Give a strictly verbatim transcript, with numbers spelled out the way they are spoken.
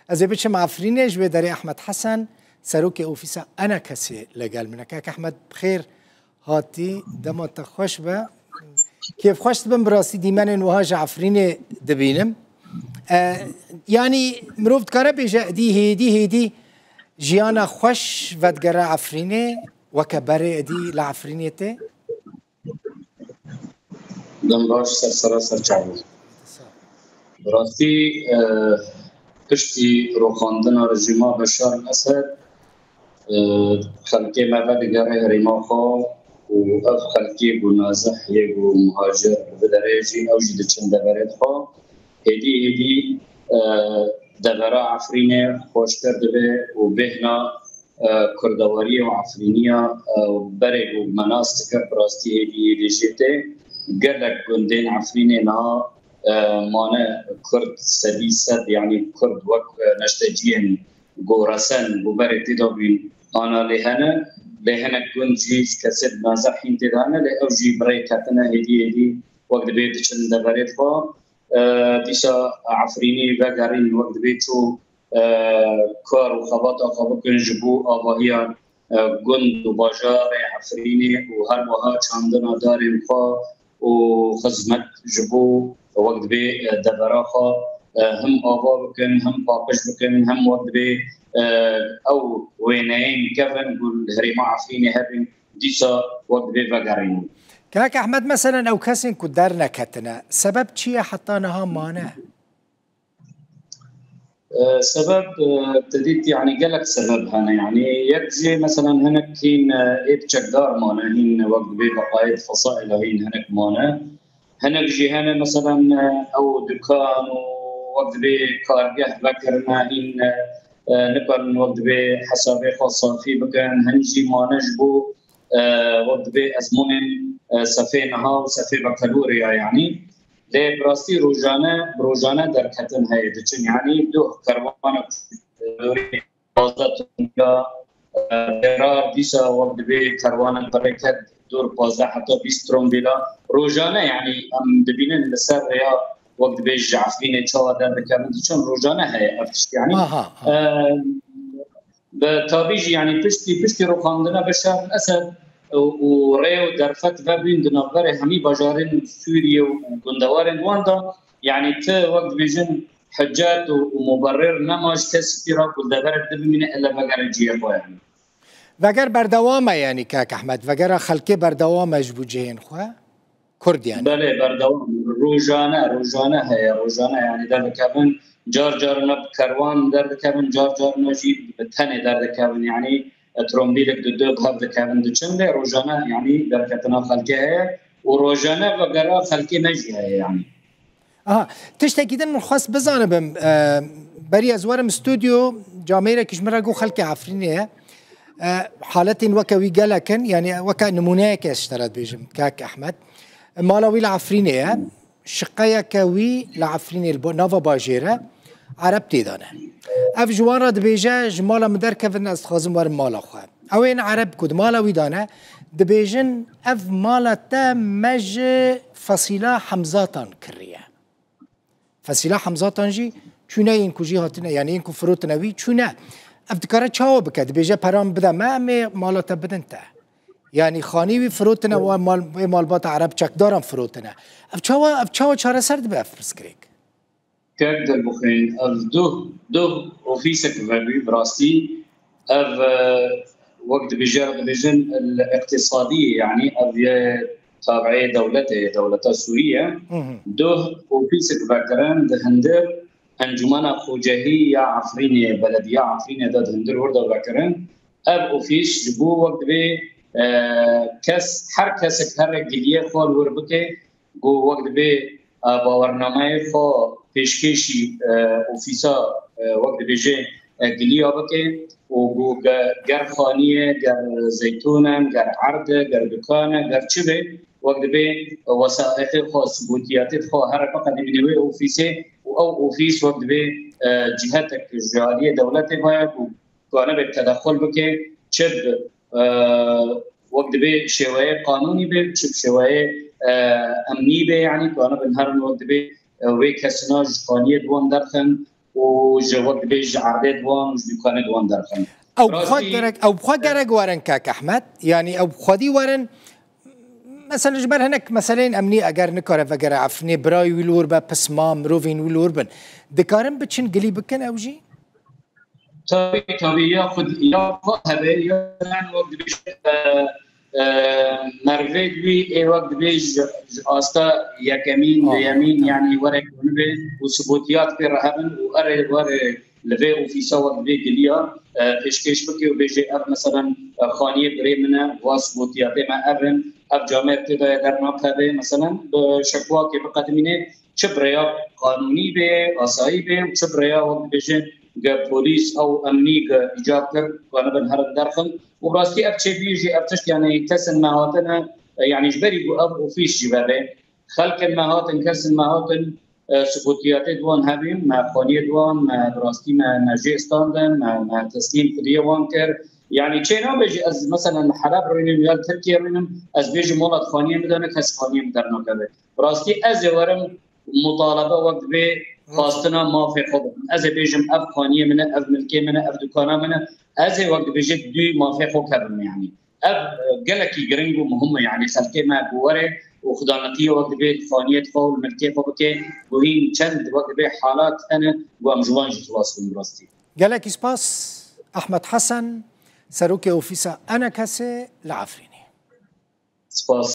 Ez ê biçim Efrînê, ji wê derê Ehmed Hesen, serokê ofîsa ENKSê li gel min e. Kak Ehmed, bi xêr hatî, dema te xweş be. Kêfxweş dibim, bi rastî dîmenên wiha ji Efrînê dibînim. E, yanî mirov dikare bêje, êdî hêdî hêdî jiyana xweş vedigere Efrînê, weke berê êdî li Efrînê tê? Dem baş, ser sera ser çavê. Bi rastî, e, piştî rûxandina rejîma Beşar el-Esed, e, xelkê me vedigere herêma xwe û ev xelkê ku nazih yê ku muhacir li vê derê jî, ew jî diçin deverê xwe. Hêdî hêdî, e, devera Efrînê xweştir dibe û bêhna e, kurdewariyê û Efrîniya, e, berê ku me nas dikir, bi rastî hêdî hêdî jê tê. Gelek gundên Efrînê niha, e, mane kurd sedî sed, yanî kurd wek, e, neşteciyên ku resen ku berê tê de bûn, ana lê hene. Lê hinek gund jî kesê bi nazeh hîn tê de hene, lê ew jî bi rê ketine, hêdî hêdî wek dibê diçin deverê xwe. E, dîsa Efrînî vegerîn, wek dibê çû, e, kar û xebata xwe bikin ji bo avahiya, e, gund û bajarê Efrînê û her wiha çandina darên xwe û xizmet ji bo, wek dibê, e, devera xwe, e, him ava bikin, him paqij bikin, him wek dibê, e, ew wêneyên kevin ku li herêma Efrînê hebin, dîsa wek dibê vegerînin. Kak Ehmed, meselen ew kesên ku derneketine, sebeb çi ye heta niha mane? E, sebeb, e, te dît, yanî gelek sebeb hene. Yanî yek jê, meselen, hinek hîn, e, ê bi çekdar mane, hîn wek dibê beqayê di fesaîla hîn hinek mane. Hinek jî hene, meselen, e, ew dukan û wek dibê kargeh vekirine, hîn, e, e, nikarin wek dibê hesabê xwe safî bikin. Hin jî mane ji bo, e, wek dibê ezmûnên, e, sefê niha û sefê vekelûrê ya, yanî. Lê bi rastî rojane, bi rojane derketin heye diçin. Yanî duh kerwanek dûrî pazdeh tronbîla, e, bêrar dîsa wek dibê kerwanek bi rê ket dûr pazdeh heta bîst tronbîla. Rojane, yanî em dibînin li ser rêya wek dibê ji Efrînê çawa derdikevin diçin, rojane heye ev tişt, yanî. Aha, aha. E, Bi tabî jî, yanî piştî, piştî rûxandina Beşar el-Esed û, û rê û derfet vebûn di navberê hemî bajarên Sûriyê û gundewarên wan de, yanî ti wek dibêjin hicet û, û muberir nema ji kesekî re ku li deverek de bimîne ele vegere cihê xwe, yanî. Veger berdewam e, yanî Kak Ehmed, vegera xelkê berdewam e ji bo cihên xwe? Kurd, yanî. Belê, berdewam. Rojane, rojane heye, rojane, yanî derdikevin, car carna bi kerwan derdikevin, car carna jî bi tenê derdikevin, yanî, e, trombîlek du du bi hev dikevin diçin, lê rojane, yanî derketina xelkê heye û rojane vegera xelkê me jî heye, yanî. Aha, tiştekî din min xwest bizanibim, e, berî ez werim stûdyo, camêrekî ji min re got xelkê Efrînê ye. E, haletên weke wî gelek in, yanî weke nimûneyekê ez ji te re dibêjim, Kak Ehmed. Mala wî li Efrînê ye. Şiqeyeke wî li Efrînê li bo-, nava bajêr e, Ereb tê de ne. Ev ji wan re dibêje, ji mala min derkevin, ez dixwazim werim mala xwe. Ew ên Ereb ku di mala wî de ne, dibêjin, ev mala te me ji Fesîla Hemzatan kiriye. Fesîla Hemzatan jî çûne, yên ku jî hatine, yanî yên ku firotine wî çûne. Ev dikare çawa bike? Dibêje, pera min bide me, em ê mala te bidin te. Yanî xanî wî firotine, wa mal, wê malbata Ereb çekdaran firotine. Ev çawa, ev çawa çareser dibe ev pirsgirêk? Kek Dilbixwîn, ev duh, duh ofîsek vebû, bi rastî. Ev, e, wek dibêje, dibêjin, li iqtisadî, yanî ev yê tabiê dewletê, dewleta Sûrî ye. Hı hı. Duh ofîsek vekirin di hundir Encûmena Xocehî ya Efrînê, belediya Efrînê de di hundir wir de vekirin. Ev ofîs ji bo wek dibê, e, kes, her kesek here giliyê xwe li wir bike, ku wek dibê, e, bawernameyê xwe pêşkêşî, e, ofîsa, e, wek dibêje, e, giliya bike û ku ge-, ger xanî ye, ger zeytûn in, ger erd e, ger dukan e, ger çi be, wek dibê, e, wesaîqê xwe, subûtiyatê xwe here biqedimîne wê ofîsê û ew ofîs wek dibê, e, cihetek ji aliyê dewletê ve ye ku kanibe tedexul bike, çi bi, e, wek dibê şêweyê qanûnî be, çi bi şêweyê, e, emnî be, yanî kanibin herin wek dibê, e, wê kesina ji xaniyê di wan derxin, û ji wek dibê ji erdê di wan û ji dûkanê di wan derxin. Ew bi xwe Rastî- gerek, ew bi xwe gerek werin kak Ehmed. Yanî ew bi xwedî werin. Mesela ji ber hinek meseleyên emnî eger nikare vegere Efrînê, birayê wî li wir be, pisma mirovên wî li wir bin. Dikarin biçin gilî bikin ew jî? Tabii, tabii, ya xud ya xwe hebe, ya ben wek dibêje, e, e, mervê wî ê wek dibê ji, ji asta yekemîn, Ah, duyemîn, tamam. Yanî were konibe û subutiyat pê re hebin û erê were li vê ofîsa wek dibê giliya, e, pêşkêş bike û bêje ev, meselen, e, xaniyê birê min e, va subutiyatê me ev in, ev camêr tê de ye dernakeve, meselen, bi şekwakê biqedimîne, çi bi rêya qanûnî bê, asayî bê û çi bi rêya, wek dibêjin, ge polîs ew emnî ge îcab kir, kanibin herin derxin. Û rastî ev çêbûyî jî, ev tişt, yanî kesên me hatine, e, yanî ji berî ku ev ofîs jî vebe, xelkên me hatin, kesên me hatin, e, subutiyatê di wan hebîn, me xaniyê di wan, me bi rastî me, me jê standin, me, me teslîm xwediyê wan kir. Yanî çê nabe jî ez, meselen, li Heleb rûnim ya li Tirkiye rûnim, ez bêjim, welat xaniyê min de ne, kes xaniyê min dernakeve. Bi rastî ez ê werim mutalebe wek dibê xwastina mafê xwe bikim. Ez ê bêjim, ev xaniyê min e, ev milkê min e, ev dukana min e. Ez ê wek dibêje dû mafê xwe kevim, yanî. Ev, e, gelekî giring û muhim e, yanî xelkê me bi were û xudanetiyê wek dibê xaniyê xwe û milkê xwe bike, ku hîn çend wek dibê halat hene ku em ji wan jî xilas bin bi rastî. Gelekî spas Ehmed Hesen, serokê ofîsa Enekesê li Efrînê. Spas.